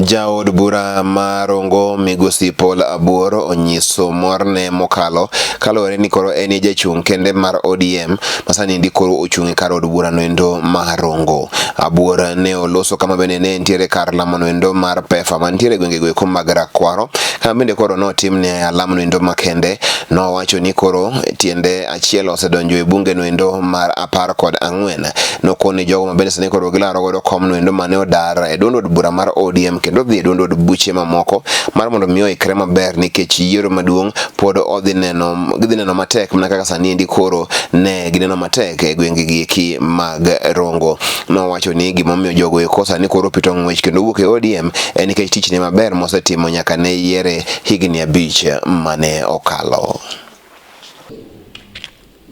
Jaod bura ma Rongo Migosi Paul Abuor onyiso morne mokalo kaluwore ni koro en e jachung' kende mar ODM ma sani endi koro ochung' e kar od bura noendo ma Rongo. Abuor ne oloso kama bende ne nitiere kar lamo noendo mar PEFA mantiere e gwenge goeko mag Rakwaro kama bende koro notimne alam noendo makende. Nowacho ni koro tiende achiel osedonjo e bunge noendo mar 14. Nokoni jogo ma bende sani koro gilaro godo kom noendo mane odar e duond od bura mar ODM kendo dhi e duond od buche mamoko mar mondo mi oikre maber nikech yiero maduong' pod odhi neno gidhi neno matek mana kaka sani endi koro ne gineno matek e gwenge gi eki mag Rongo. Nowacho ni gimomiyo jogo eko sani koro pito ng'wech kendo wuok e ODM en nikech tichne maber mosetimo nyaka ne yiere higni 5 mane okalo.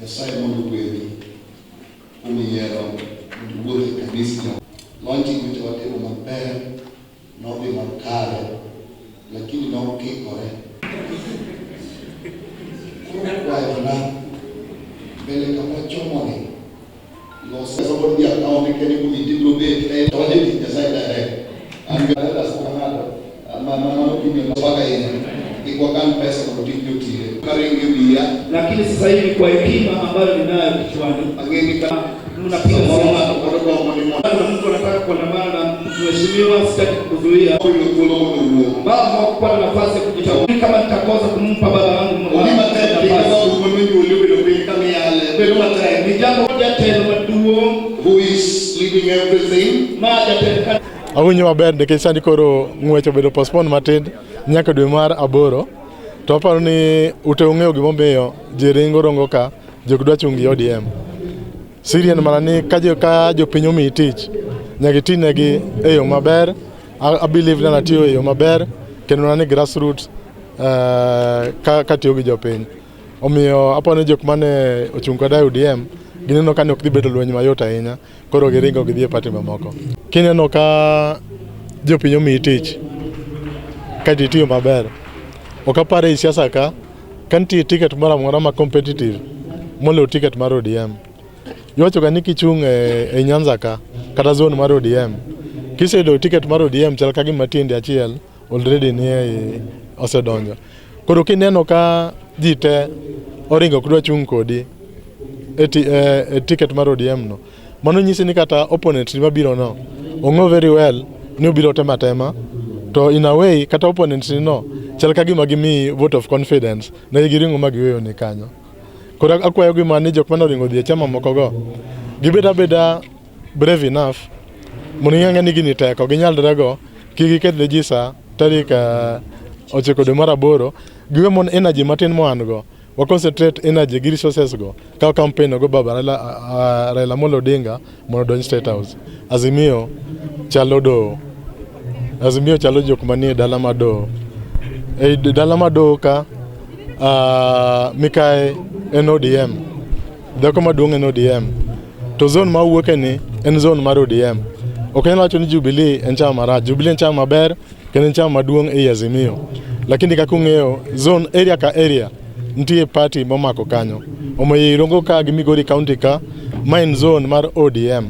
Nyasaye mondo ogwedhi kuom yiero mondo iwuoth e kanisni. Launching nyocha watimo maber, nodhi makare, lakini nokikore. Koro kwayona mbele kama wachomoni los somebody dhi account keni committee biro bet e to wadhi tich Nyasaye direct. An gi elders ma ng'ato ma ma opinion mpaka ahinya. Kik wakan pesa mondo tijni otire. Karingo e wiya Lakini sasa hivi kwa hekima ambayo ninayo kichwani, ang'e ni ka mnapiga samoro siasa ng'ato pod gombo ni mondo na mtu anataka kuandamana na mheshimiwa, sitaki kuzuia oyudo thuolo mondo owuo. ambao hawakuwa na nafasi ya kujitambua. Kama nitakosa kumpa baba yangu Obi matek piny ka nafasi, babu monyuoli obedo piny kama iyale bedo matek. ni jambo jatelo maduong' Who is leading everything? ma jatend kanisa Awinjo maber nikech sani koro ng'wech obedo postpone matin nyaka dwe mar aboro. To aparo ni ute ung'eyo gimomiyo ji ringo Rongo ka, ji ok dwa chung' gi ODM. Siri en mana ni ka, jo, ka jopiny omiyi tich, nyaka itinegi e yo maber. I believe ni natiyo e yo maber kendo nani grassroots katiyo gi jopiny. Omiyo aparo ni jok mane ochung' koda e ODM gineno ka ne ok dhi bedo lweny mayot ahinya, koro giringo gidhi e party mamoko. Kineno ka jopiny omiyi tich kaeto itiyo maber, ok apar ei siasa ka ka nitie ticket moro amora ma competitive moloyo ticket mar ODM. Iwacho ga ni kichung' e Nyanza ka kata zone mar ODM, kiseyudo ticket mar ODM chal ka gima tiendi achiel already ni e osedonjo. Koro kineno ka ji te oringo ok dwa chung' kodi e ticket mar ODM no, mano nyisi ni kata opponent ni mabiro no ong'o very well ni obiro temo atema to in a way kata opponent ni no chal ka gima gimiyi vote of confidence ne giringo ma giweyo ni kanyo. Koro akwayo gi mana ni jok mane oringo odhi e chama moko go gibed abeda brave enough mondo ging'e ni gini tek ok ginyalre go kik giketh ne ji sa tarik 9 dwe mar aboro giwe mon energy matin ma wan go wa concentrate energy gi resources go ka campaign go baba Raila Amolo Odinga mondo odonj State House. Azimio chalo doho. Azimio chalo jok manie dala ma doho. E dala ma doho ka mikae en ODM. Dhako maduong' en ODM. To zone ma wuoke ni en zone mar ODM. Ok anyal wacho ni Jubilee en chama marach. Jubilee en chama maber kendo en chama maduong' ei Azimio. Lakini kaka ung'eyo zone area ka area nitie party momako kanyo. Omiyo ei Rongo ka gi Migori County ka ma en zone mar ODM.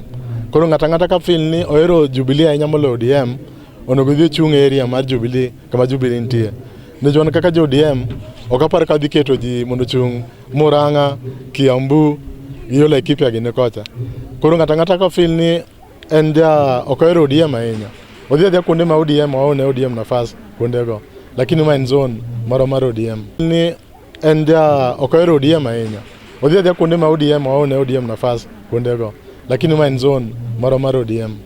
Koro ng'ato ang'ata ka feel ni ohero Jubilee ahinya moloyo ODM onego odhi ochung' e area mar Jubilee kama Jubilee nitie. Nikech wan kaka jo ODM ok apar ka wadhi keto ji mondo ochung' Murang'a, Kiambu gi yo Laikipia gini kocha. Koro ng'ato ang'ata ka feel ni en ja ok ohero ODM ahinya, odhi adhiya kuonde ma ODM waone ODM nafas kuondego. Lakini ma en zone moro mar ODM. Ni en ja ok ohero ODM ahinya, odhi adhiya kuonde ma ODM waone ODM nafas kuondego. Lakini ma en zone moro mar ODM.